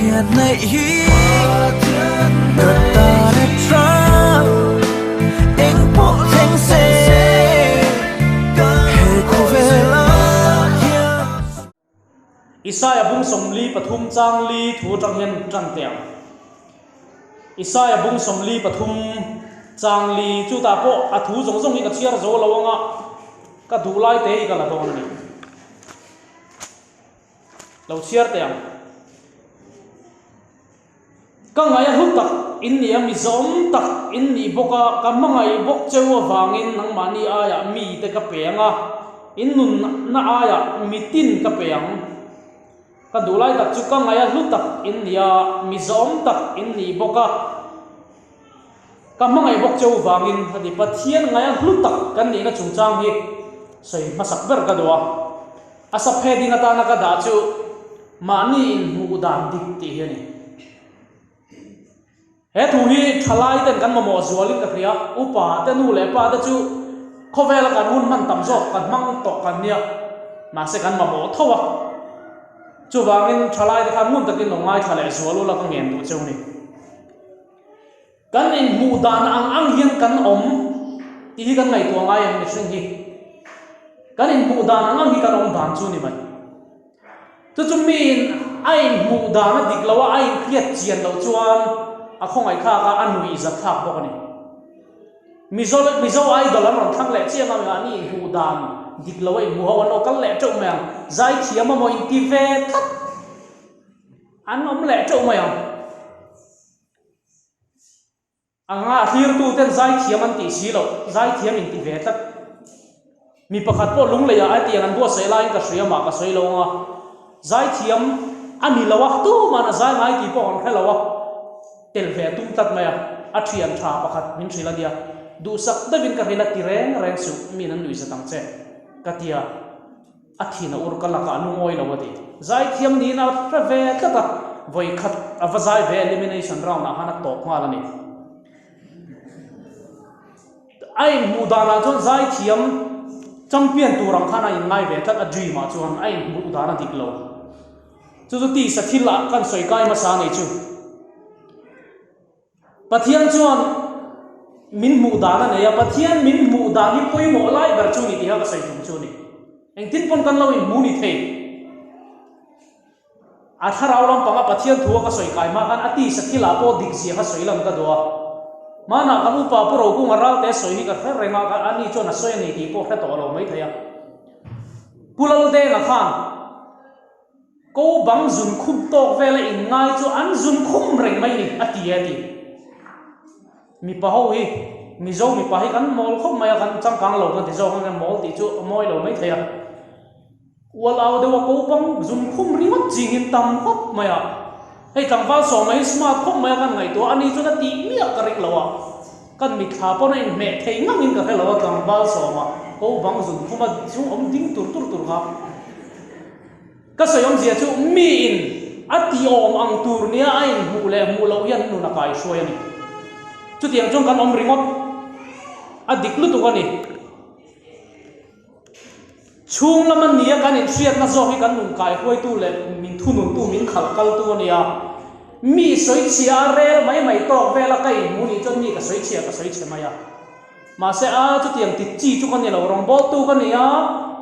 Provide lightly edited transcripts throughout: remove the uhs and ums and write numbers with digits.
Pathian hnaih hi ka tan a tha Engpawh thleng se he khawvel ah hian. Isaia bung 43 chang li thu atang hian tan teh ang. Isaia bung 43 chang li chutah pawh a thu zawng zawng hi ka chhiar zo lo anga ka duh lai te hi ka la dawn a ni. Lo chhiar teh ang. Ka ngaih a hlu tak in ni a, mi zawm tak in nih bawk a, ka hmangaih bawk cheu avangin nangmahni aiah mite ka pe ang a, in nunna aiah mitin ka pe ang. Ka duh lai tak chu ka ngaih a hlu tak in ni a, mi zawm tak in nih bawk a, ka hmangaih bawk cheu vangin a ti. Pathian ngaih a hlu tak kan nihna chungchang hi sawi hmasak ber ka duh a. A saphe ding atana ka dah chu mahni inhmuh dan dik tih hi a ni. He thu hi thalai ten kan mamawh zualin ka hria, upa te nu leh pa te chu khawvela kan hun hman tam zawk kan hmang tawh kan nia, mahse kan mamawh tho a. Chuvangin thalai te khan ngun takin lo ngaithla leh zual ula ka ngen duh cheu ni. Kan inhmuh dan ang ang hian kan awm tih hi kan ngaihtuah ngai em mihring hi? Kan inhmuh dan ang ang hi kan awm dan chu ni mai. Chu chu miin a inhmuh dan a dik lo a, a inhriat chian loh chuan a khawngaihthlak a, a nuih zat thlak bawk a ni. Mizo Mizo Idol an rawn thlang leh chiang a, mahni inhmuh dan dik lo a inhmuh ho an lo kal leh teuh mai ang. Zaithiam a maw inti ve tlat an awm leh teuh mai ang. A nga thlirtu ten zaithiam an tih si loh, zaithiam in ti ve tlat. Mi pakhat pawh lunglei ah a tiang an buatsaih laiin ka hria mah ka sawi lo anga, zaithiam a ni lo a, tuman a zai ngai tih pawh kan hre lo a, tel ve a tum tlat mai a, a thian tha pakhat min hrilh a nia, duhsak deuhin ka hrilh a ti reng reng suh, miin an nuihzat ang che, ka ti a. A thin a ur ka lakah a lungawi lo a ti. Zaithiam niin a hre ve tlat a, vawi khat a va zai ve elimination round ah khan a tawp nghal a ni. A inhmuh danah chuan zaithiam champion tur ang khan a inngai ve tlat a dream ah chuan a inhmuh dan a dik lo. Chu chu tisa thil ah kan sawi kai hmasa a nih chu. Pathian chuan min hmuh dan a nei a, Pathian min hmuh dan hi pawimawh lai ber chu ni tih kha ka sawi tum chu a ni. Engtin pawn kan lo inhmu ni thei. A thlarau lampanga Pathian thu a ka sawi kai hma khan a tisa thilah pawh dik zia kha sawi lam ka duh a. Hmanah kan upa Pu Rokunga ralte sawi hi ka hre reng a, ani chuan a sawi a ni tih pawh hre tawh lo maithei a. Pu Laldenga khan. Ko bang zun khum tawk vela inngai chu an zun khum reng mai ni, a ti a ti. Mipa ho hi, Mizo mipa hi kan mawl khawp mai a, kan changkang lo kan ti zawk ang, mawl tih chu a mawi lo mai thei a. Ual au deuha ko bang zun khum ringawt chingin tam khawp mai a. Hei tlangval sawma hi smart khawp mai a kan ngaihtuah a, ani chuan a tih miah ka ring lo a. Kan mitthla pawn a inhmeh thei ngangin ka hre lo a, tlangval sawma ko bang zun khuma chung awm ding tur tur tur kha. Ka sawi awmzia chu miin a tiawm ang tur nia a inhmuh leh hmuh loh hian nun a kaihruai a ni. Chutiang chuan kan awm ringawt a dik lutuk a ni. Chhung lama nia kan inhriatna zawk hi kan nun kaihruaitu leh min thununtu, min khalh kaltu a ni a. Mi sawichhia a rel mai mai tawk vela ka inhmuh nih chuan mi ka sawichhia ka sawichhe mai a. Mahse a, chutiang ti chi chu ka ni lo, rawngbawltu ka ni a,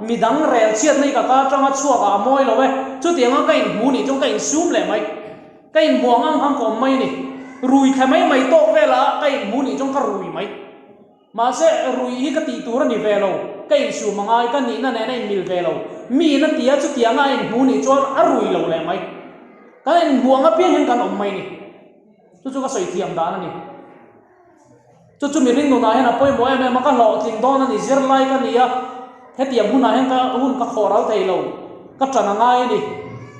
midang rel chhiatna hi ka ka atanga chhuak ah a mawi lo e, chutianga ka inhmu nih chuan ka insum leh mai, ka inhmu ang ang khan ka awm mai a ni, rui thle mai mai tawk velah ka inhmu nih chuan ka rui mai, mahse rui hi ka tih tur a ni ve lo, ka insum a ngai, ka nihna nen a inmil ve lo, miin a ti a chutianga a inhmu nih chuan a rui lo leh mai, kan inhmu ang apiang hian kan awm mai a ni, chu chu ka sawi thiam dan a ni. Chu chu mihring nunah hian a pawimawh em em a, ka hlawhtling dawn a ni, zirlai ka ni a, hetiang hunah hian ka hun ka khawh ral thei lo, ka ṭan a ngai a ni,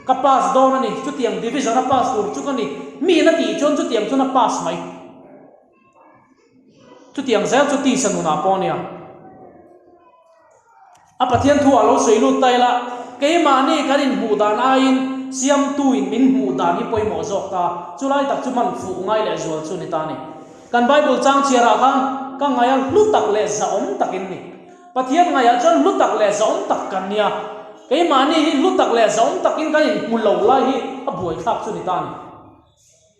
ka pass dawn a ni, chutiang division a pass tur chu ka ni, miin a tih chuan chutiang chuan a pass mai. Chutiang zel chu tisa nunah pawh a nia. A Pathian thu ah lo sawi lut ta ila, keimahni kan inhmuh dan aiin Siamtuin min hmuh dan hi pawimawh zawk ta, chulai tak chu man fuh ngai leh zual chu ni ta ni. Kan Bible chang chhiar ah khan ka ngaia hlu tak leh zahawm tak in ni. Pathian ngaiah chuan hlu tak leh zahawm tak kan nia. Keimahni hi hlu tak leh zahawm takin kan inhmu lo lai hi a buaithlak chu ni ta ni.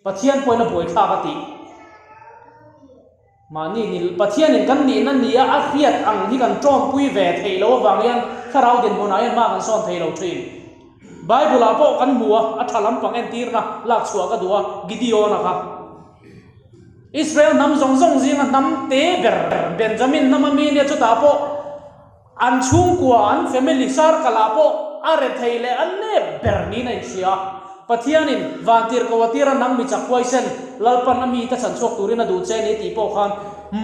Pathian pawhin a buaithlak a tih. Mahni ni Pathianin kan nihna nia a hriat ang hi kan tawmpui ve theih loh avang hian thlarau dinhmunah hian hma kan sawn thei lo thin. Bible-ah pawh kan hmu a, a tha lampang entirna lak chhuah ka duh a, Gideon-a kha. Israel hnam zawng zawng zinga hnam te ber Benjamin hnama mi nia chutah pawh an chhungkua, an family circle ah pawh a rethei leh a nep ber niin a inhria a. Pathianin vantirhkoh a tir a nang mi chak huaisen Lalpan a mite chhan chhuak turin a duh che ni tih pawh khan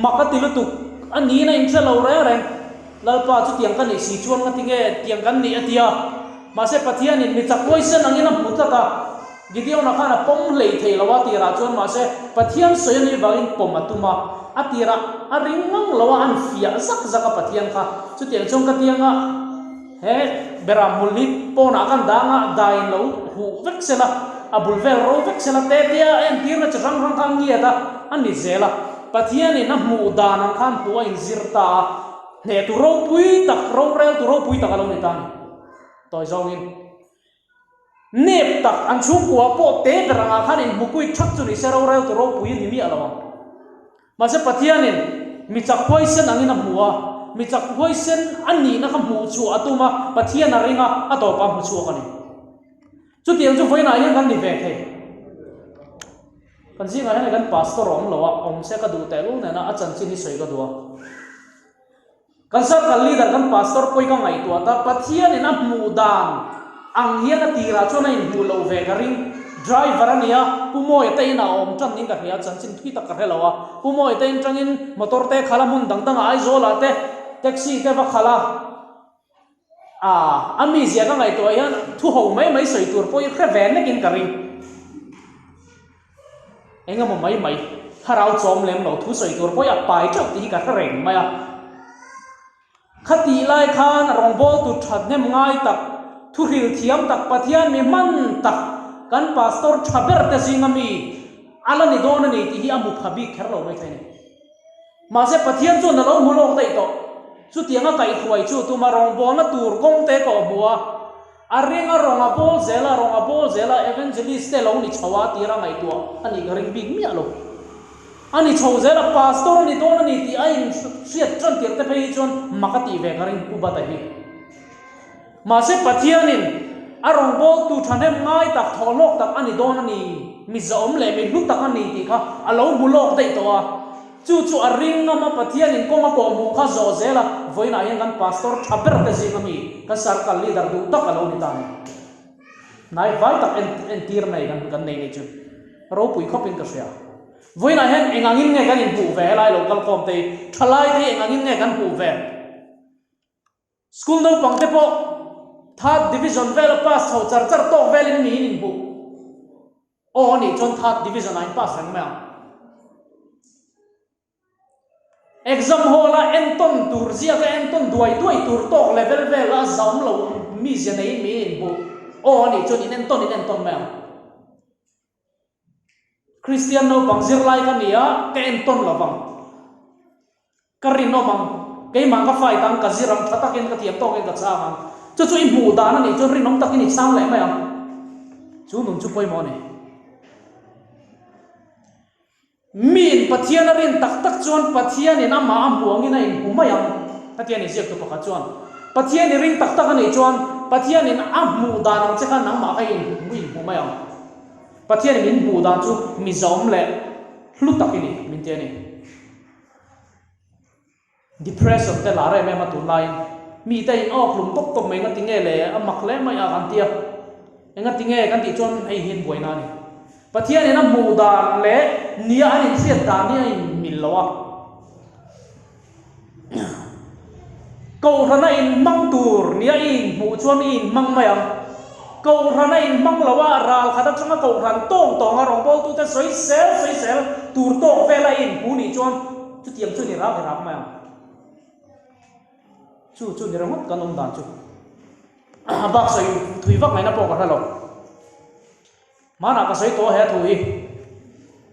mak a ti lutuk a niin a inhre lo reng reng. Lalpa chutiang ka nih si chuan nga tinge tiang kan nih a ti a. Mahse Pathianin mi chak huaisen angin a hmu tlat a. Gideon-a khan a pawm hlei thei lo a tirah chuan mahse Pathian sawi a nih vangin pawm a tum a, a tirah a ring ngang lo a, an fiah zak zak a Pathian kha. Chutiang chuan ka tianga he beram hmul hi pawnah kan dang a, daiin lo huh vek sela, a bul vel ro vek sela te tia a entirna chi hrang hrang kha a ngiat a, a ni zel a. Pathianin a hmuh dan ang khan hmuh a inzir ta a, hnehtu ropui tak, roreltu ropui tak a lo ni ta a ni. Tawi zawngin. Nep tak an chhungkua pawh te ber angah khan inhmu kuit thak chu nise rorel tu ropui a ni miah lo ang. Mahse Pathianin mi chak huaisen angin a hmu a, mi chak huaisen a nihna kha hmuh chhuah a tum a, Pathian a ring a, a tawpah a hmu chhuak a ni. Chutiang chu vawiinah hian kan ni ve thei. Kan zingah hian kan pastor a awm lo a, awm se ka duh tehlul nena a chanchin hi sawi ka duh a. Kan Circle Leader kan Pastor pawi ka ngaihtuah ta, Pathianin a hmuh dan ang hian a tirah chuan a inhmuh loh ve ka ring. Driver a nia, Pu Mawia te inah a awm tan niin ka hria, chanchin thui tak ka hre lo a. Pu Mawia te in tangin motor te khalh a, hmun dang dangah Aizawlah te taxi te va khalh a. A, a mizia ka ngaihtuah hian thu ho mai mai sawi tur pawh hi hre ve nekin ka ring. Eng emaw mai mai, thlarau chawm lem lo thu sawi tur pawh hi a pai teuh tih hi ka hre reng mai a. Khatih lai khan rawngbawltu thahnem ngai tak, thuhril thiam tak, Pathian mi hman tak, kan pastor tha ber te zinga mi a la ni dawn a ni tih hi a hmu pha bik kher lo maithei a ni. Mahse Pathian chuan a lo hmu lawk daih tawh. Chutianga kaihhruai chu tuma rawngbawlna tur kawng te ka hmu a, a ring a rawng a bawl zel a, rawng a bawl zel a, evangelist te lo ni chho a tira ngaihtuah a nih ka ring bik miah lo. A ni chho zel a, pastor a ni dawn a ni tih a inhriat tan tirh te phei hi chuan mak a tih ve ka ring Pu Bata hi. Mahse Pathianin a rawngbawltu thahnem ngai tak, thawhlawk tak a ni dawn a ni, mi zahawm leh mi hlu tak a ni tih kha a lo hmu lawk daih tawh a. Chu chu a ring ngam a, Pathianin kawng a kawhhmuh kha zawh zel a, vawiinah hian kan pastor tha ber te zinga mi, kan circle leader duh tak a lo ni ta a ni. Hnai vai tak entir nei kan nei nih chu ropui khawpin ka hria. Vawiinah hian eng angin nge kan inhmuh ve helai lo kalkhawm te hi, thalai te hi eng angin nge kan hmuh ve? School naupang te pawh third division vela pass chho char char tawk velin miin inhmuh aw a nih chuan third division ah in pass reng mai ang. Exam hall a entawn tur ziaka entawn duai duai tur tawk level vela a zam lo mizia neiin miin inhmuh aw a nih chuan in entawn in entawn mai ang. Kristian naupang zirlai ka ni a, ka entawn lo vang. Ka rinawm ang, keimah ka fight ang, ka zir ang, tha takin ka thiam tawkin ka chhang ang. Chu chu i hmuh dan a nih chuan rinawm takin i chhang leh mai ang. Chu nun chu pawimawh a ni. Miin Pathian a rin tak tak chuan Pathianin amah a hmuh angin a inhmu mai ang. Hetiang a ni ziaktu pakhat chuan, Pathian i ring tak tak a nih chuan Pathianin a hmuh dan ang che khan nangmah kha i inhmu mai ang. Pathianin min hmuh dan chu mi zawm leh hlu tak i ni, min ti a ni. Depression te lar em em a tunlaiin mite in awk hlum tawp tawp mai engati nge le a mak hle mai a kan ti a, engati nge kan tih chuan hei hi an buaina a ni. Pathianin a hmuh dan leh nia an inhriat dan hi a inmil lo a. Kohhrana inhmang tur nia i inhmuh chuan i inhmang mai ang. Kohhrana inhmang lo a, ral khat atanga kohhran tawng tawnga rawngbawltute sawi sel sawi sel tur tawk vela i inhmu nih chuan chutiang chu ni rak rak mai ang. Chu chu ni ringawt kan awm dan chu. A bak sawi thui vak ngaihna pawh ka hre lo. Hmanah ka sawi tawh a he thu hi.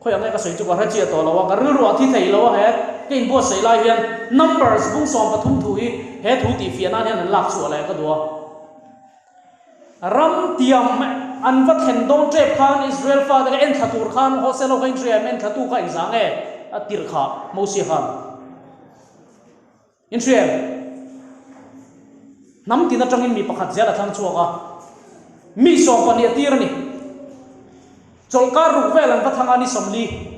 Khawiah nge ka sawi chu ka hre chiah tawh lo a, ka rilru a thi thei lo a he ka inbuatsaih lai hian Numbers bung 13 thu hi he thu tih fiah nan hian an lak chhuah leh ka duh a. Ram tiam An va thlen dawn tep khan Israel fate kha enthla tur khan Hosea lo kha inhria em? Enthlatu kha engzah nge a tirh kha Mosia khan inhria em? Hnam tin atangin mi pakhat zel a thlang chhuak a, mi 12 a tir a ni. Chawlhkar ruk vel an va thang a ni 40.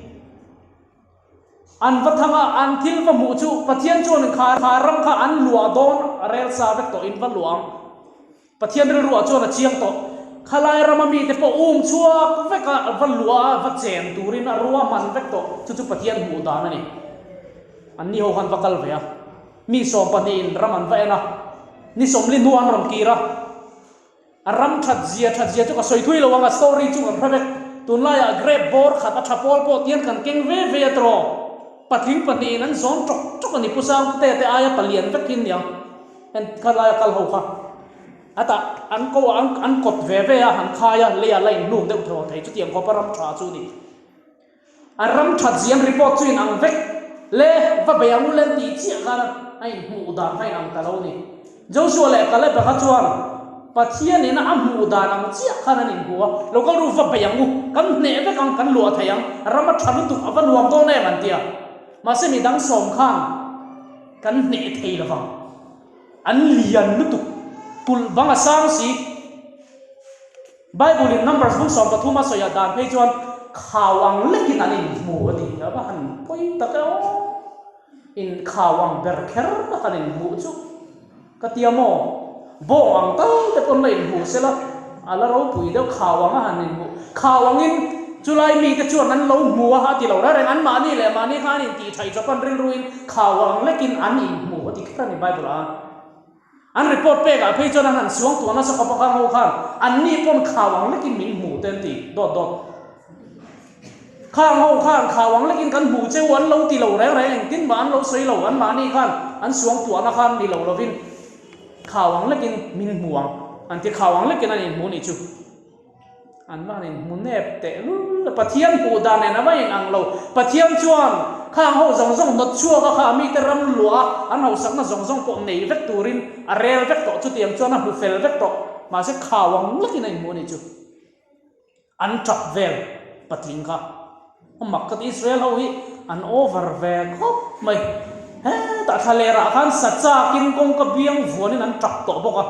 An va thang a, an thil va hmuh chu Pathian chuan kha ram kha an luah dawn a rel sa vek tawh in va luah ang. Pathian rilruah chuan a chiang tawh. Khalai rama mite pawh um chhuak vek a, va luah a, va chen turin a ruahman vek tawh. Chu chu Pathian hmuh dan a ni. Anni ho khan va kal ve a. Mi sawmpahnihin ram an va en a, ni 40 hnu an rawn kir a. A ram that zia that zia chu ka sawi thui lo ang, a story chu kan hre vek. Tunlaiah grape bawr khat a tha pawl pawh tian kan keng ve ve a tawh. Patling pahnihin an zawn tawk tawk a ni, Pu Sangte te aia palian vek hi an ni ang. En kha laia kal ho kha a tah an ko a an kawt ve ve a an khai a leiah la inhnuk deuh thaw thei chutiang khawpa ram tha chu ni. A ram that zian report chu in ang vek le va bei ang u len tih chiah khan a inhmuh dan kha in ang ta lo ni. Joshua leh Caleb kha chuan Pathian ina a hmuh dan ang chiah khan an inhmu a, lo kal ru va bei ang u, kan hneh vek ang, kan luah thei ang, ram a tha lutuk a va nuam dawn em an ti a. Mahse midang sawm khan Kan hneh thei lo vang. An lian lutuk. Kulh bang a sang si. Bible in Numbers bung 13 a sawi ah dan phei chuan khau ang lekin an inhmu a ti. A va han pawi tak e aw. In khau ang ber kher tak an inhmuh chu. Ka tia maw? Bawng ang tal te pawn la inhmu sela, a la ropui deuh khau ang a han inhmu. Khau angin chulai mite chuan an lo hmu a, a ti lo reng reng. Anmahni leh mahni kha an intih thaih Japan rilruin khau ang lekin an inhmu a ti kher a ni Bible ah. An report pekah phei chuan an han suang tuah nasa khawp a khang ho khan anni pawn khau ang lekin min hmu te an ti dawt dawt. Khang ho khan khau ang lekin kan hmu cheu an lo ti lo reng reng engtin mah an lo sawi lo anmahni khan an suang tuahna khan ni lo lovin khau ang lekin min hmu ang an ti khau ang lekin an inhmu nih chu an va han inhmu nep teh lul a Pathian hmuh dan nen a va in ang lo Pathian chuan khang ho zawng zawng hnawt chhuak a kha mite ram luah a an hausakna zawng zawng pawh nei vek turin a rel vek tawh chutiang chuan a hmu fel vek tawh mahse khau ang lekin a inhmu nih chu. An tap vel patling kha a mak ka ti Israel ho hi an over ve khawp mai. Hetah thla lerah khan sa chakin kawngka biang vuanin an tap tawh bawk a.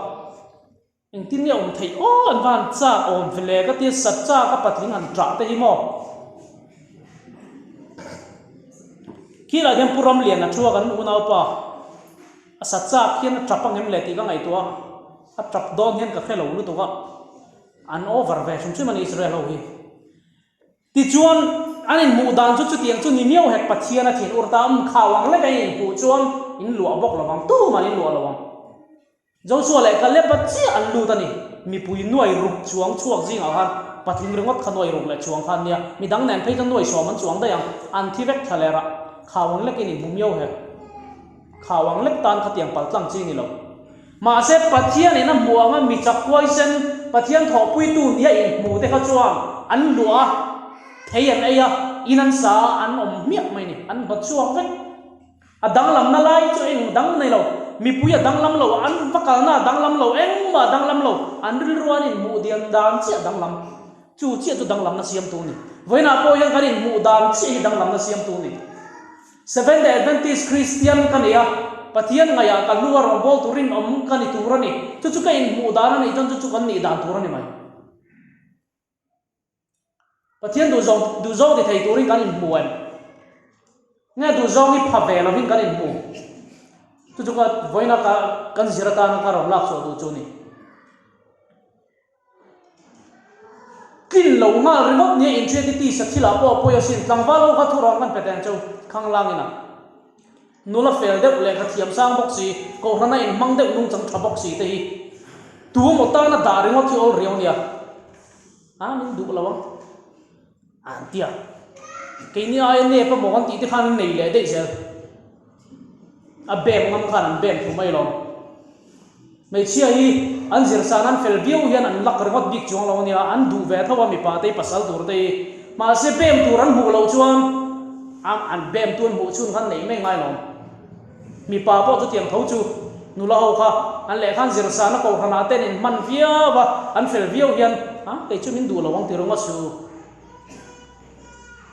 Engtin nge awm theih aw an va han chak awm ve le ka tia sa chak a patling han tah te hi maw. Khilah hian Pu Ramliana thu a kan unaupa a sa chak hian a tap angem le tih ka ngaihtuah a, a tap dawn hian ka hre lo lutuk a. An over ve hrim hrim a ni Israel ho hi. Tichuan, an inhmuh dan chu chutiang chu ni miau hek Pathian a thin ur ta um khau ang lek a in inhmuh chuan in luah bawk lo vang, tumah in luah lo ang. Joshua leh Caleb-a chiah an lut a ni. Mipui nuai ruk chuang chhuak zingah khan patling ringawt kha nuai ruk leh chuang kha an nia. Midang nen phei chuan nuai sawm an chuang daih ang. An thi vek thla lerah khau ang lekin inhmu miau hek. Khau ang lek tan khatiang paltlang chi ni lo. Mahse, Pathianin a hmuh anga mi chak huaisen, Pathian thawhpuitu nia inhmu te kha chuan an luah a, thei an ei a, in an sa a, an awm hmiah mai ni, an hnawt chhuak vek. A danglamna lai chu eng dang nei lo, mipui a danglam lo, an va kalna a danglam lo, engmah a danglam lo, an rilru an inhmuh dian dan chiah a danglam. Chu chiah chu danglamna siamtu a ni. Vawiinah pawh hian kan inhmuh dan chiah hi danglamna siamtu a ni. Seventh Day Adventist Kristian ka ni a, Pathian ngaihah ka hlu a rawngbâwl tur rinawm ka ni tur a ni. Chu chu ka inhmuh dan a nih chuan chu chu kan nih dan tur a ni mai. Pathian duhzawng duhzawng ti thei turin kan inhmu em? Nge duhzawng hi pha ve lovin kan inhmu? Chu chu ka vawiina ka kan zir atana ka rawn lak chhuah duh chu a ni. Tlin lo nghal ringawt nia inhriat hi tisa thilah pawh a pawi asin. Tlangval ho kha thu rawn kan pe teng cheu khanglang ina nula fel deuh leh kha thiam sang bawk si, kohhrana inhmang deuh nungchang tha bawk si te hi tu emaw tana dah ringawt hi awl riau nia a min duh lo ang an tia. Keini aia nep emaw kan tih te khan an nei leh daih zel. A bem ngam khan an bem thu mai lawm. Hmeichhia hi an zir san an fel viau hian an lak ringawt bik chuang lo ania, an duh ve tho a mipa te hi pasal tur te hi. Mahse bem tur an hmuh loh chuan an bem tu an hmuh chhun khan neih mai ngai lawm. Mipa pawh chutiang tho chu. Nula ho kha an lehkha an zir sahna kohhranah te an inhman viau a, an fel viau hian, A, kei chu min duh lo ang ti ringawt su.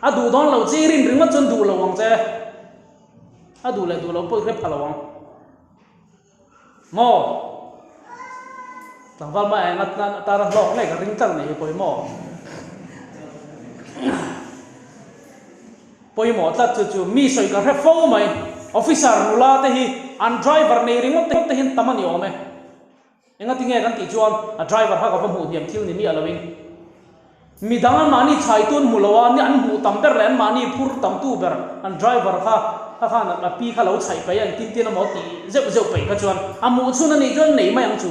A duh dawn loh chi rin ringawt chuan duh lo ang che. A duh leh duh loh pawh i hre pha lo ang. Maw? Tlangval mai eng atan atana hlawk ngei ka ring tlat a nih hi pawimawh. Pawimawh tlat chu chu mi sawi ka hre fo mai. Officer nula te hi an driver nei ringawt te hian tam a ni awm e. Engati nge kan tih chuan a driver kha ka va hmuh hniam thil ni miah loin midang an mahni chhaitu an hmu lo a, an hmuh tam ber leh an mahni phur tamtu ber an driver kha kha khan a pi kha lo chhaih peih a engtin tin emaw tih zeuh zeuh peih kha chuan a hmuh chhun a nih chuan nei mai ang chu.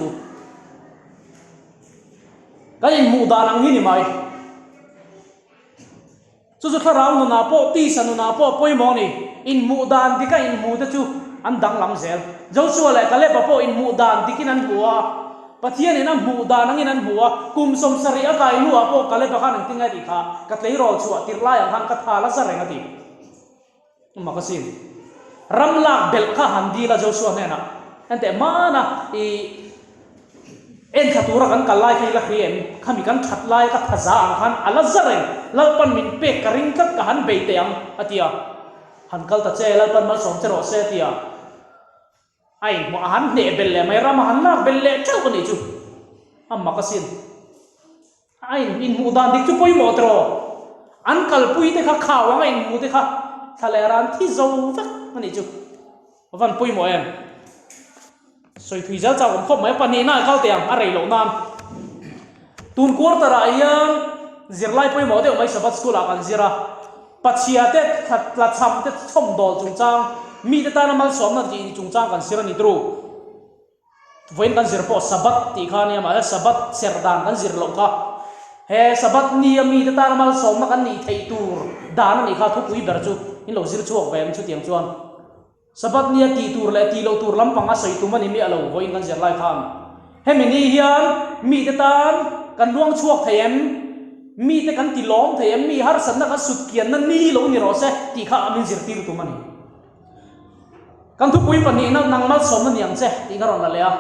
Kan inhmuh dan ang hi ni mai. Chu chu thlarau nunah pawh, tisa nunah pawh a pawimawh a ni. Inhmuh dan dika inhmu te chu an danglam zel. Joshua leh Caleb-a pawh inhmuh dan dikin an hmu a, Pathianin a hmuh dan angin an hmu a. Kum 70 a kai hnuah pawh Caleb-a khan engtin nge tih kha, Ka tleirawl chhuah tirh lai ang khan ka tha la za reng a ti. Magazine ram lak belh kha han dil a Joshua hnenah enteh hmana i enthla tura kan kal lai kha i la hria em? Khami kan that lai ka tha za ang khan a la za reng, Lalpan min pek ka ring tlat ka han bei teh ang a ti a, han kal ta che Lalpan malsawm che rawh se a ti a, a inhmuh a han hneh belh leh mai ram a han lak belh leh teuh a nih chu a magazine. A in inhmuh dan dik chu pawimawh tiraw? An kalpui te kha khau ang a inhmuh te kha thla leh ran thi zo vek a nih chu. A van pawimawh em? Sawi thui zel chak awm khawp mai a, pahnihna a kal teh ang a rei loh nan. Tun quarter ah hian zirlai pawimawh deuh mai Sabbath school ah kan zir a, pachhia te tlachham te chhawmdawl chungchang, mite tana malsawmna tih chungchang kan zir a ni turu. Vawiin kan zir pawh Sabbath tih kha a nia, mahse Sabbath serh dan kan zir loh kha. He Sabbath ni a mite tana malsawmna kan nih theih tur dan a nih kha thupui ber chu in lo zir chhuak ve ang chutiang chuan. Sabbath ni a tih tur leh tih loh tur lampang a sawi tum a ni miah lo vawiin kan zir lai khan. Hemi ni hian mite tan kan luang chhuak thei em? Mite kan ti lawm thei em? Mi harsatna kan sut kianna ni lo ni rawh se tih kha min zirtir tum a ni. Kan thupui pahnihna nang malsawmna ni ang che tih ka rawn la leh a.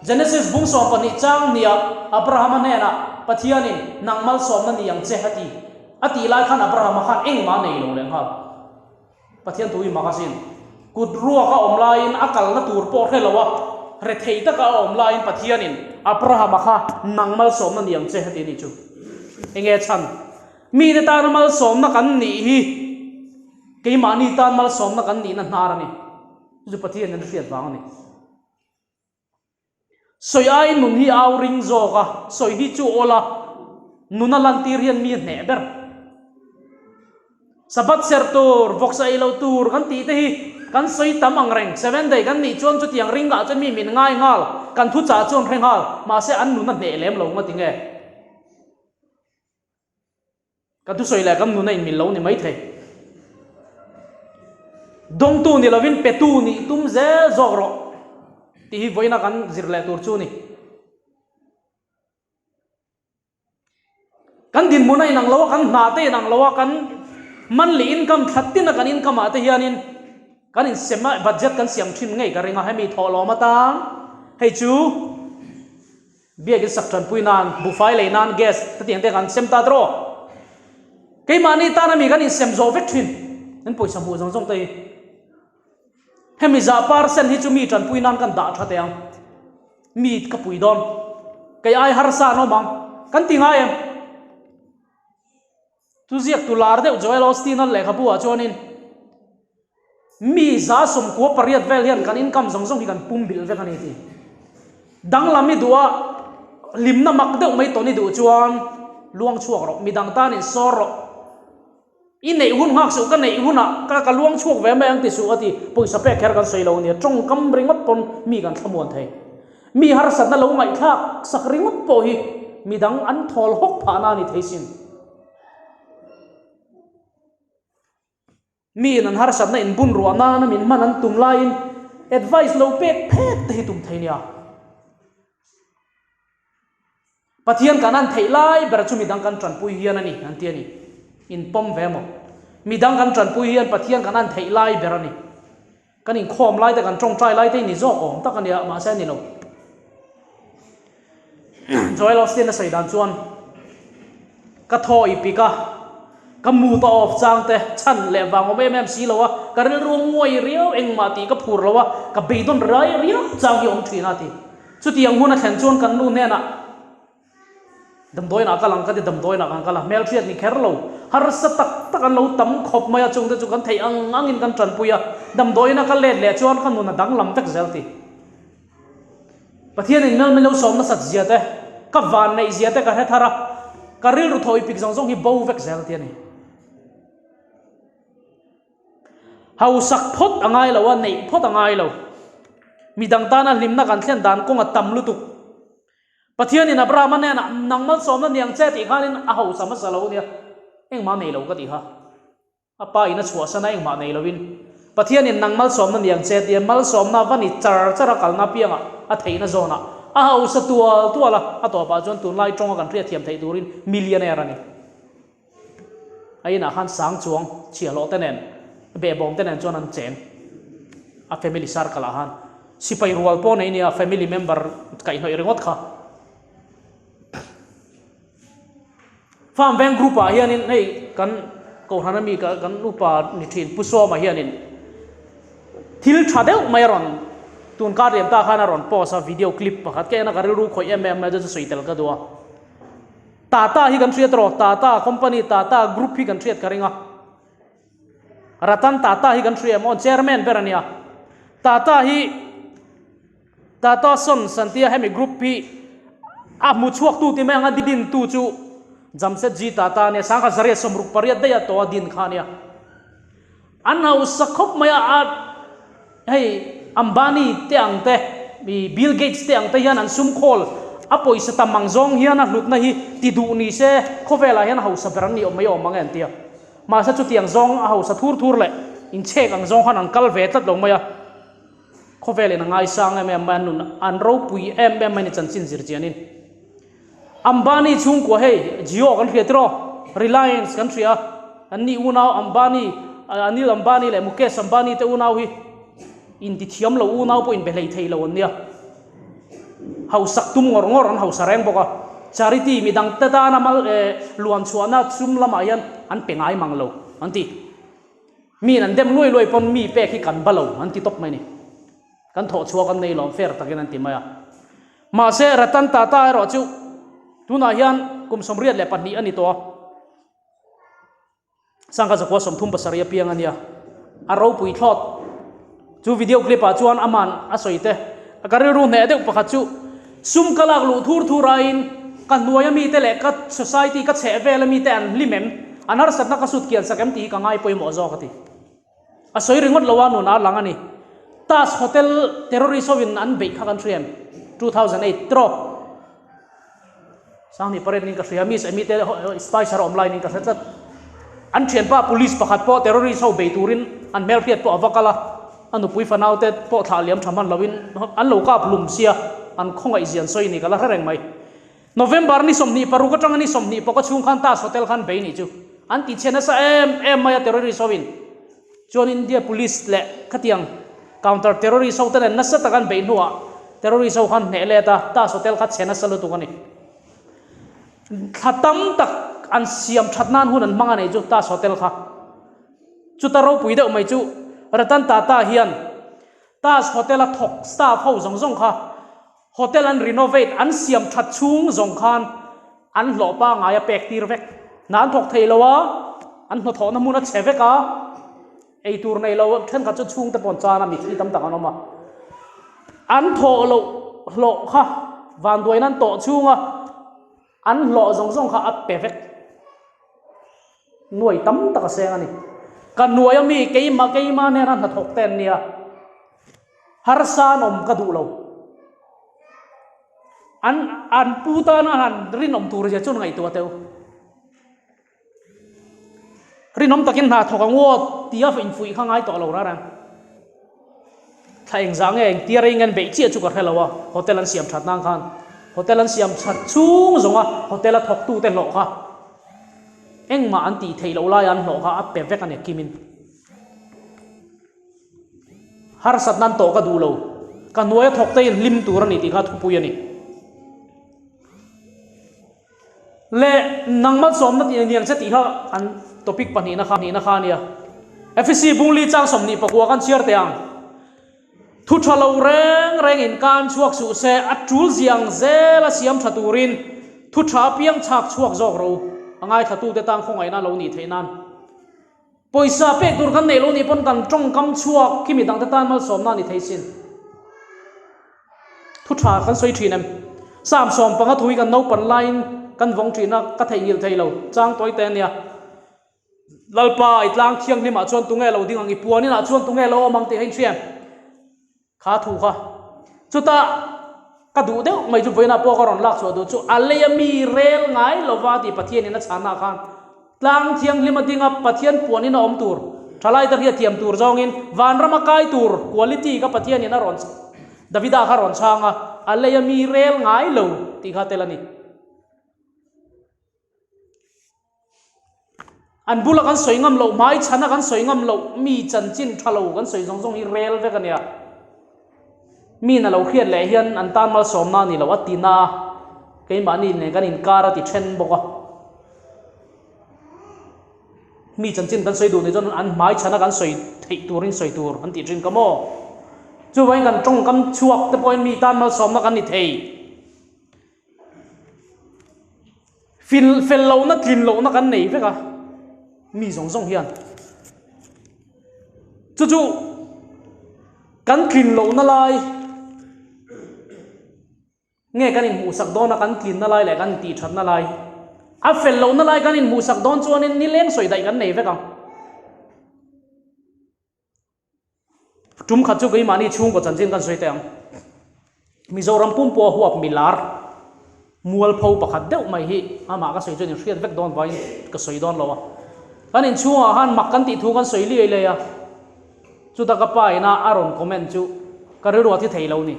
Genesis bung 12 chang nia Abrahama hnenah Pathianin nang malsawmna ni ang che a ti. A tih lai khan Abrahama khan engmah a nei lo leh nghal. Pathian thu hi magazine kut ruak a awm laiin a kalna tur pawh hre lo a, rethei taka a awm laiin Pathianin Abrahama kha nang malsawmna ni ang che a ti a nih chu. Enge chhan? Mite tana malsawmna kan nih hi keimahni tan malsawmna kan nihna hnar a ni. Chu chu Pathian in a hriat vang a ni. Sawi aiin nun hi au ring zawk a, sawi hi chu awl a, nuna lantir hian mi a hneh ber. Sabbath serh tur, vawksa ei loh tur kan tih te hi kan sawi tam ang reng. Seventh day kan nih chuan chutiang ringah chuan mi min ngai nghal, kan thuchah chuan hre nghal, mahse an nun a hneh lem lo nga ti nge? Ka thusawi leh kan nun a inmil lo ni maithei. Dawngtu ni lovin petu nih tum zel zawk rawh tih hi vawiina kan zir leh tur chu a ni. Kan dinhmun a inang lo a, kan hna te inang lo a, kan monthly income thla tina kan income ah te hianin kan insem a, budget kan siam thin ngei ka ring a, hemi thawhlawm atang hei chu Biakin sak tanpui nan, buhfai lei nan, gas te tiang te kan sem ta tawh. Keimahni tan ami kan insem zawh vek thin. Kan pawisa hmuh zawng zawng te hi. Hemi zah percent hi chu mi tanpui nan kan dah tha teh ang. Mi ka pui dawn. Kei ai harsa an awm ang. Kan ti ngai em? Chu ziaktu lar deuh Joel Osteen-a lehkhabu ah chuanin mi 98 vel hian kan income zawng zawng hi kan pum bilh vek a ni tih. Danglam i duh a, hlimna mak deuh mai tawn i duh chuan luang chhuak rawh, midang tan insawr rawh. I neih hun nghak suh, ka neih hunah ka ka luang chhuak ve mai ang ti suh a ti. Pawisa pek kher kan sawi lo a nia, tawngkam ringawt pawn mi kan thlamuan thei. Mi harsatna lo ngaihthlak sak ringawt pawh hi midang an thawl hawk phahna a ni thei sin. Miin an harsatna inbun ruah nana min hman an tum laiin advice lo pek phek te hi tum thei nia. Pathian kan an theih lai ber chu midang kan tanpui hian a ni an ti a ni. Inpawm ve maw? Midang kan tanpui hian Pathian kan an theih lai ber a ni. Kan inkhawm lai te, kan tawngtai lai te hi ni zawk awm tak a nia, mahse a ni lo. Joel Osteen a sawi dan chuan, Ka thaw i pik a, ka mood a off chang te, chhan leh vang awm em em si lo a, ka rilru a nguai riau, engmah tih ka phur lo a, ka beidawn rai riau chang hi a awm thin a ti. Chutiang hun a thlen chuan kan nu hnenah, Damdawiinah kal ang ka ti, damdawiinah kan kal a, hmelhriat ni kher lo, harsa tak tak an lo tam khawp mai a, chungte chu kan theih ang angin kan tanpui a, damdawiina ka let leh chuan ka nun a danglam vek zel ti. Pathianin mel min lo sawm nasat zia te, ka van neih zia te ka hre thar a, ka rilru thawi pik zawng zawng hi bo vek zel ti a ni. Hausak phawt a ngai lo a, neih phawt a ngai lo. Midang tana hlimna kan thlen dan kawng a tam lutuk. Pathianin Abrahama hnenah, Nang malsawmna ni ang che tih khanin a hausa hmasa lo nia, engmah nei lo ka ti kha. A pa in a chhuahsan a, engmah nei loin. Pathianin nang malsawmna ni ang che tia malsawmna va ni char char a kalna apiangah a theihna zawnah a hausa tual tual a, a tawpah chuan tunlai tawnga kan hriatthiam theih turin millionaire a ni. A inah khan sang chuang chhiahhlawh te nen, behbawm te nen chuan an cheng. A family circle ah khan sipai rual pawh nei nia family member kaihhnawih ringawt kha. Farm veng group ah hianin hei kan kohhran ami kan upa ni thin Pu Sawma hianin thil tha deuh mai a rawn tun kar liam ta khan a rawn post a video clip pakhat ka en a ka rilru khawih em em mai chu sawi tel ka duh a. Tata hi kan hriat rawh, Tata company, Tata group hi kan hriat ka ring a. Ratan Tata hi kan hria em aw, chairman ber a nia. Tata hi Tata Sons an tia hemi group hi a hmu chhuak tu ti mai ang a din tu chu Jamsetji Tata a nia, sangha zariat 68 daih a tawh a din kha a nia. An hausa khawp mai a, a hei Ambani te ang te, i Bill Gates te ang te hian an sum khawl a pawisa tam ang zawng hian a hlutna hi ti duh ni se khawvelah hian hausa ber an ni awm mai awm ang e an ti a. Mahse chutiang zawng a hausa thur thur leh inchhek ang zawng khan an kal ve tlat lo mai a. Khawvelin a ngaisang em em mai a, nun an ropui em em mai ni chanchin zir chianin. Ambani chhungkua hei Jio kan hria tiraw? Reliance kan hria a, an ni unau Ambani, Anil Ambani leh Mukesh Ambani te unau hi intithiam lo unau pawh inbe hlei thei lo an nia. Hausak tum ngawr ngawr an hausa reng bawk a, charity midang te tana mal luan chhuahna sum lamah hian an pe ngai mang lo an ti. Miin an dem luai luai pawn mi pek hi kan ba lo an ti tawp mai ni. Kan thawh chhuak an nei lawm fair takin an ti mai a. Mahse Ratan Tata erawh chu tunah hian kum 82 a ni tawh a. Sangha zakua 37 a piang a nia. A ropui thlawt. Chu video clip ah chuan aman a sawi te. Ka rilru hneh deuh pakhat chu sum ka lak luh thur thur aiin ka hnuaia mite leh ka society ka chheh vela mite an hlim em? An harsatna ka sut kian sak em tih hi ka ngai pawimawh zawk a ti. A sawi ringawt lo a nun a lang a ni. Taj Hotel terrorist hovin an beih kha kan hria em? 2008 trawk Sanghnih pariat niin ka hria, Miss Amy te Spicer a awm lai niin ka hre tlat. An thianpa police pakhat pawh terrorist ho bei turin an hmelhriat pawh a va kal a, a nupui fanau te pawh thlah liam tha hman loin an lo kap hlum sia, an khawngaih zian sawi ni ka la hre reng mai. November ni 26 atanga ni 20 chhung khan Taj Hotel khan bei nih chu an ti chhe nasa em em mai a terrorist ho in. Chuan India Police leh khatiang counter terrorist ho te nen nasa tak an beih hnuah terrorist ho khan hneh let a, Taj Hotel kha chhe nasa lutuk a ni. Thla tam tak an siam that nan hun an hmang a nei chu Taj Hotel kha. Chuta ropui deuh mai chu Ratan Tata hian Taj Hotel a thawk staff ho zawng zawng kha Hotel an renovate, an siam that chhung zawng khan an hlawh pangngai a pek tir vek. Hna an thawk thei lo a, an hnawthawhna hmun a chhe vek a, ei tur nei lo thenkhat chu chhungte pawh an chan a, mithi tam tak an awm a. An thawh loh hlawh kha vanduaina an tawh chhunga an hlawh zawng zawng kha a pe vek. Nuai tam tak a seng a ni. Ka nuai a mi keimah keimah hnena hnathawk te an nia. Harsa an awm ka duh lo. An an pu tana han rinawm tur zia chuan ngaihtuah teh u. Rinawm takin hna thawk ang aw tia infuih kha ngai tawh lo rara. Thla engzah nge engtia rei nge an beih chiah chu ka hre lo a, hotel an siam that nan khan. Hotel an siam that chhung zawnga hotel a thawktute hlawh kha engmah an tih theih loh laia an hlawh kha a pe vek a ni kimin. Harsatna an tawh ka duh lo. Ka hnuaia thawk te in hlim tur a ni tih kha thupui a ni. Leh nang malsawmna tih aniang che tih kha an topic pahnihna kha hnihna kha a nia. Efesi bungli chang 24 kan chhiar teh ang. Thu tha lo reng reng in kan chhuak suh se, a tul zia ang zel a siam tha turin thu tha apiang chhak chhuak zawk ro a ngaithlatute tan khawngaihna lo nih theih nan. Pawisa pek tur kan neih lo nih pawn kan tawngkam chhuak khi midangte tan malsawmna a ni thei sin. Thu tha kan sawi thin em? Sam 15 thu hi kan naupan laiin kan vawng thin a, ka theihnghilh thei lo. Chang tawi te a nia. Lalpa, i tlang thianghlimah chuan tunge lo ding ang, i puaninah chuan tunge lo awm ang tih kha inhria em? Kha thu kha. Chutah ka duh deuh mai chu vawiinah pawh ka rawn lak chhuah duh chu a leia mi rel ngai lova tih Pathianin a chhanah khan tlang thianghlim a ding a, Pathian puanin a awm tur, thalaite hriat thiam tur zawngin vanrama kai tur quality kha Pathianin a rawn Davida kha a rawn chhang a, a leia mi rel ngai lo tih kha tel a ni. An bula kan sawi ngam loh, hmai chhana kan sawi ngam loh, mi chanchin tha lo kan sawi zawng zawng hi rel vek a nia. Miin a lo hriat leh hian an tan malsawmna a ni lo a ti na a, keimahni nen kan inkar a ti then bawk a. Mi chanchin kan sawi duh ni chuan an hmai chhana kan sawi theih turin sawi tur an tih thin ka maw? Chuvangin kan tawngkam chhuak te pawhin mi tan malsawmna kan ni thei. Fil fel lohna tlin lohna kan nei vek a, mi zawng zawng hian. Chu chu kan tlin lohna lai nge kan inhmuhsak dawn a, kan tlinna lai leh kan intihthatna lai. A fel lohna lai kan inhmuhsak dawn chuanin nileng sawi daih kan nei vek ang. Tum khat chu keimahni chhungkaw chanchin kan sawi teh ang. Mizoram pum pawha huap milar mualpho pakhat deuh mai hi amah ka sawi chuan inhriat vek dawn vangin ka sawi dawn lo a. Kan inchhungah khan mak kan tih thu kan sawi liai liai a, chuta ka pa ina a rawn comment chu ka rilru a thi thei lo ni.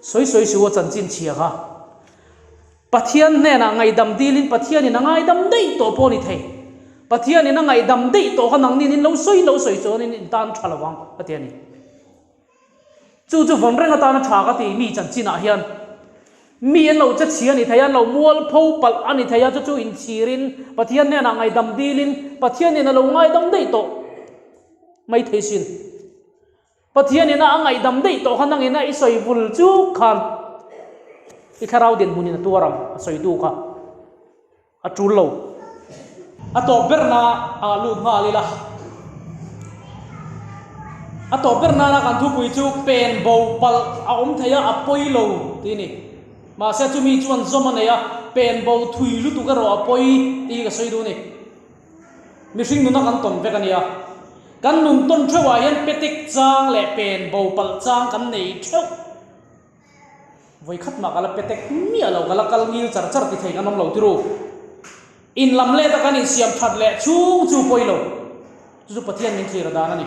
Sawi sawi suh a chanchin chhia kha. Pathian hnenah ngaihdam dilin Pathianin a ngaidam daih tawh pawh a ni thei. Pathianin a ngaihdam daih tawh kha nangnin in lo sawi lo sawi chuanin in tan tha lo vang a ti a ni. Chu chu vawn reng atana tha ka ti mi chanchinah hian mi an lo che chhia a ni thei a, an lo mualpho palh a ni thei a, chu chu inchhirin Pathian hnenah ngaihdam dilin Pathianin a lo ngaidam daih tawh mai thei sin. Pathian ina a ngaihdam daih tawh kha nangin a i sawi vul chuk khan i thlarau dinhmunin a tuar ang a sawitu kha a tul lo. A tawp ber na ah lut nghal ila. A tawp ber nana kan thupui chu pen bo palh a awm thei a, a pawi lo tih a ni. Mahse chumi chuan zawm a nei a, pen bo thui lutuk erawh a pawi tih hi ka sawi duh a ni. Mihring nuna kan tawn vek a nia. Kan nun tawn theuhah hian petek chang leh pen bo palh chang kan nei theuh. Vawikhat mah ka la petek miah lo, ka la kal ngil char char ti thei kan awm lo ti ru. In lam let a kan insiam that leh chhung chu pawi lo. Chu chu Pathian min thlir a dan a ni.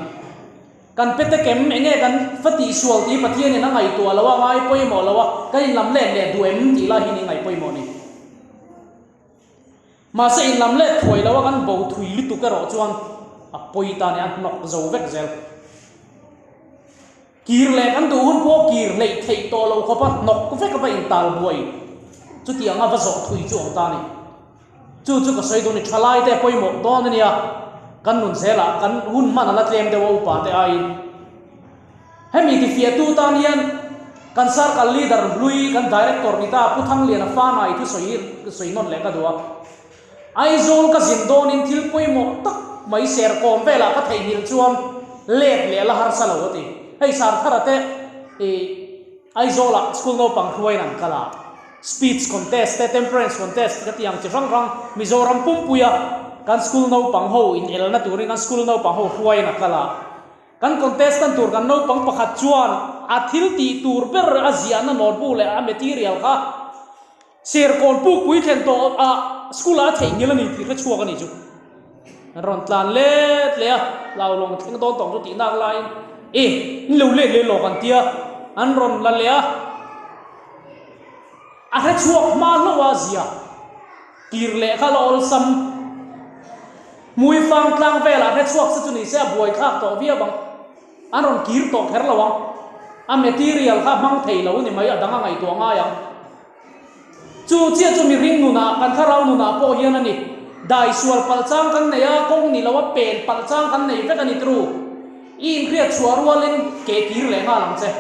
Kan petek em, enge kan va tihsual tih Pathianin a ngaihtuah lo a, ngai pawimawh lo a, kan in lam let leh duh em tih lai hi ni ngaih pawimawh ni. Mahse in lam let thuai lo a kan bo thui lutuk erawh chuan a pawi ta nia a hnawk zo vek zel. Kir leh kan duh hun pawh kir hleih theih tawh loh khawp a hnawk vek a va intal buai chuti anga va zawh thui chu awm ta a ni. Chu chu ka sawi dawn ni thalai te pawimawh dawn a nia kan nun zelah kan hun hman a la tlem deuh a upa te aiin. Hemi tifiahtu tan hian kan Circle Leader hlui, kan Director ni ta Pu Thangliana Fanai thusawi hi ka sawi nawn leh ka duh a. Aizawl ka zin dawnin thil pawimawh tak mai serkawm velah ka theihnghilh chuan let leh la harsa lo a ti. Hei Sarthara te ih Aizawlah school naupang hruaiin an kal a, speech contest te, temperance contest ka tih ang chi hrang hrang Mizoram pumpuia kan school naupang ho inelna turin kan school naupang ho hruaiin a kal a. Kan contestant tur kan naupang pakhat chuan a thil tih tur ber a ziahna notebook leh a material kha Serkawn pukpui thlen tawh ah school ah a theihnghilh a ni tih hre chhuak a ni chu. An rawn tlan let leh a, hlaulawng thleng dawn tawng chu tih nak laiin e in lo let leh lawk an tia, an rawn la leh a. A hre chhuak hma hlauh a zia kir leh kha la awlsam. Hmuifang tlang velah hre chhuak se chu ni se a buaithlak tawh viau ang. An rawn kir tawh kher lo ang. A material kha hmang thei lo ni mai, a dang a ngaihtuah ngai ang. Chu chiah chu mihring nunah, kan thlarau nunah pawh hian a ni. Dai sual palh chang kan nei a, kawng ni loa pen palh chang kan nei vek a ni tru. I inhriat chhuah rualin ke kir leh nghal ang che.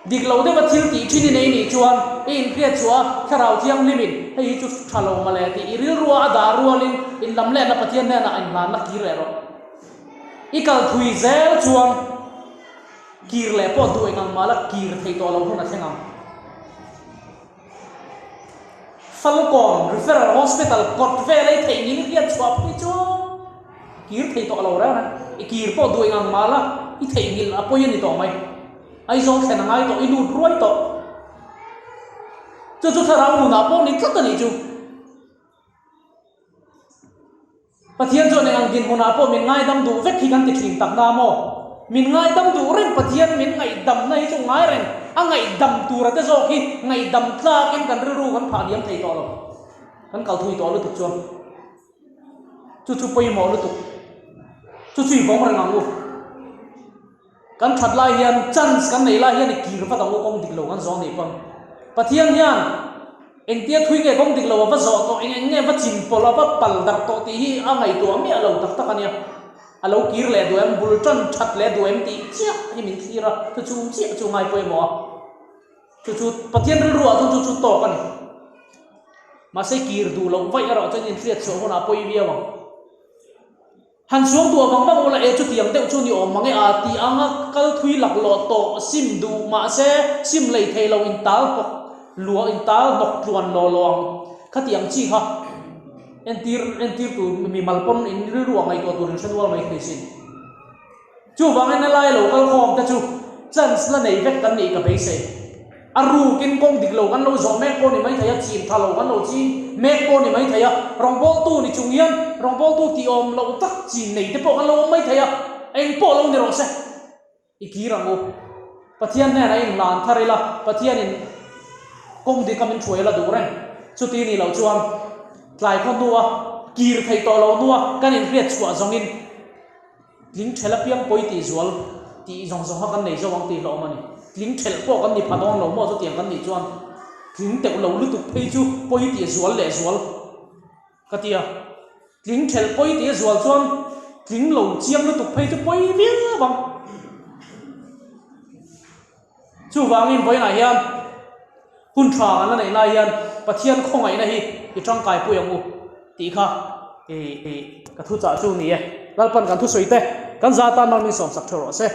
Dik lo deuha thil tih thin i nei nih chuan i inhriat chhuah a, Thlarau Thianghlimin hei hi chu tha lo mawle tih i rilrua a dah rualin inlam lehna Pathian hnenah inhlanna kir leh rawh. I kal thui zel chuan kir leh pawh duh eng ang mah la kir theih tawh lo hun a thleng ang. Falkawn Referral Hospital kawt vel ei theih ngil hian chhuah phei chu kir thei tawh lo reng reng. I kir pawh duh eng ang mah la i theih ngil a pawi a ni tawh mai. Aizawl thlen a ngai tawh, i lut ruai tawh. Chu chu thlarau nunah pawh ni tlat a nih chu. Pathian chuan eng ang dinhmunah pawh min ngaidam duh vek hi kan ti thin tak na maw? Min ngaidam duh reng Pathian min ngaihdamna hi chu ngai reng, a ngaihdam tura te zawk hi ngaihdam tlakin kan rilru kan phah diam thei tawh lo. Kan kal thui tawh lutuk chuan chu chu pawimawh lutuk, chu chu i vawng reng ang u. Kan that lai hian chance kan nei lai hian i kir vat ang u kawng dik lo kan zawh nih pawn. Pathian hian engtia thui nge kawng dik lo a va zawh tawh, eng eng nge va chin pawlh a va pal darh tawh tih hi a ngaihtuah miah lo tak tak a nia. A lo kir leh duh em, bul tan that leh duh em tih chiah hi min thlir a, chu chu chiah chu ngai pawimawh a. Chu chu Pathian rilru ah chuan chu chu tawk a ni. Mahse kir duh loh vaih erawh chuan inhriat chhuah hunah pawi viau ang. Han suang duh avang vang ula e chutiang deuh chu ni awm mang e a tih anga kal thui laklawh tawh sim duh mahse sim lei thei lo in tal hnawk luah in tal hnawk tluan law law ang khatiang chi kha entir entir tur mimal pawn in rilru ah ngaihtuah tur in hre nual mai thei sin. Chuvangin helai lo kal khawm te chu chance la nei vek kan nih ka beisei. A rukin kawng dik lo kan lo zawh mek pawh ni mai thei a, chin tha lo kan lo chin mek pawh ni mai thei a, rawngbawltu ni chung hian rawngbawltu tih awm loh tak chin nei te pawh kan lo awm mai thei a, eng pawh lo ni rawh se. I kir ang u. Pathian hnenah inhlan thar ila, Pathianin kawng dika min hruai la duh reng. Chuti nih loh chuan tlai khaw hnua kir theih tawh loh hnua kan inhriat chhuah zawngin, Tling ṭhelh apiang pawi tih zual tih zawng zawng kha kan nei zo ang tih hlawm a ni. Tling ṭhelh pawh kan ni pha dawn lo maw chutiang kan nih chuan tling teuh lo lutuk phei chu pawi tih zual leh zual ka ti a. Tling ṭhelh pawi tih a zual chuan tling lo chiang lutuk phei chu pawi viau ang. Chuvangin vawiinah hian hun tha kan la neih lai hian Pathian khawngaihna hi i tangkai pui ang u tih kha ka thuchah chu ni e. Lalpan kan thusawi te kan za tan mal min sawmsak theuh rawh se.